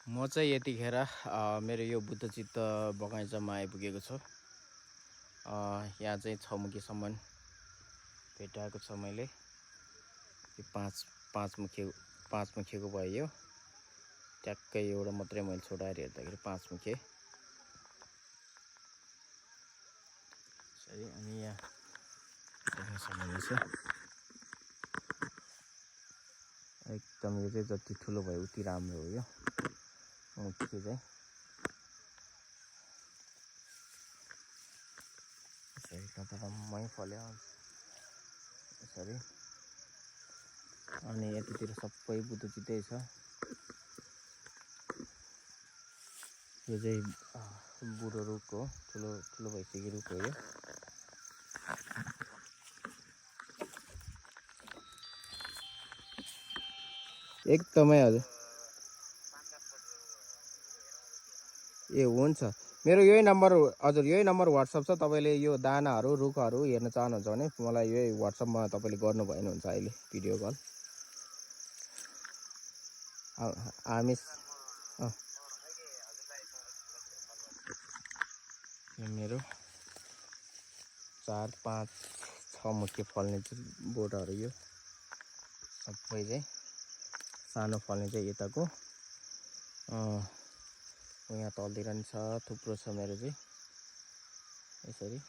म चाहिँ यतिखेर मेरो यो बुद्धचित्त बगैँचामा आइपुगेको छु। यहाँ चाहिँ छमुखीसम्म भेटाएको छ मैले। यो पाँच मुखेको भयो यो। ट्याक्कै एउटा मात्रै मैले छोडाएर हेर्दाखेरि 5 मुखे। सही अनि यहाँ देख्न सक्नुहुन्छ एकदम यो चाहिँ जति ठुलो भयो उति राम्रो हो यो मुखे चाहिँ। यसरी टपटम्मै फल्यो यसरी। अनि यतितिर सबै बुद्धचित्तै छ। यो चाहिँ बुढो रुख हो, ठुलो भइसकेको रुख हो यो। एकदमै हजुर ए हुन्छ। मेरो यही नम्बर हजुर यही नम्बर वाट्सएप छ। तपाईँले यो दानाहरू रुखहरू हेर्न चाहनुहुन्छ भने मलाई यही वाट्सएपमा तपाईँले गर्नुभयो भने हुन्छ। अहिले भिडियो कल हामी मेरो 4, 5, 6 मुखे फल्ने चाहिँ बोटहरू यो सबै चाहिँ। सानो फल्ने चाहिँ यताको यहाँ तलतिर नि छ, थुप्रो छ मेरो चाहिँ यसरी।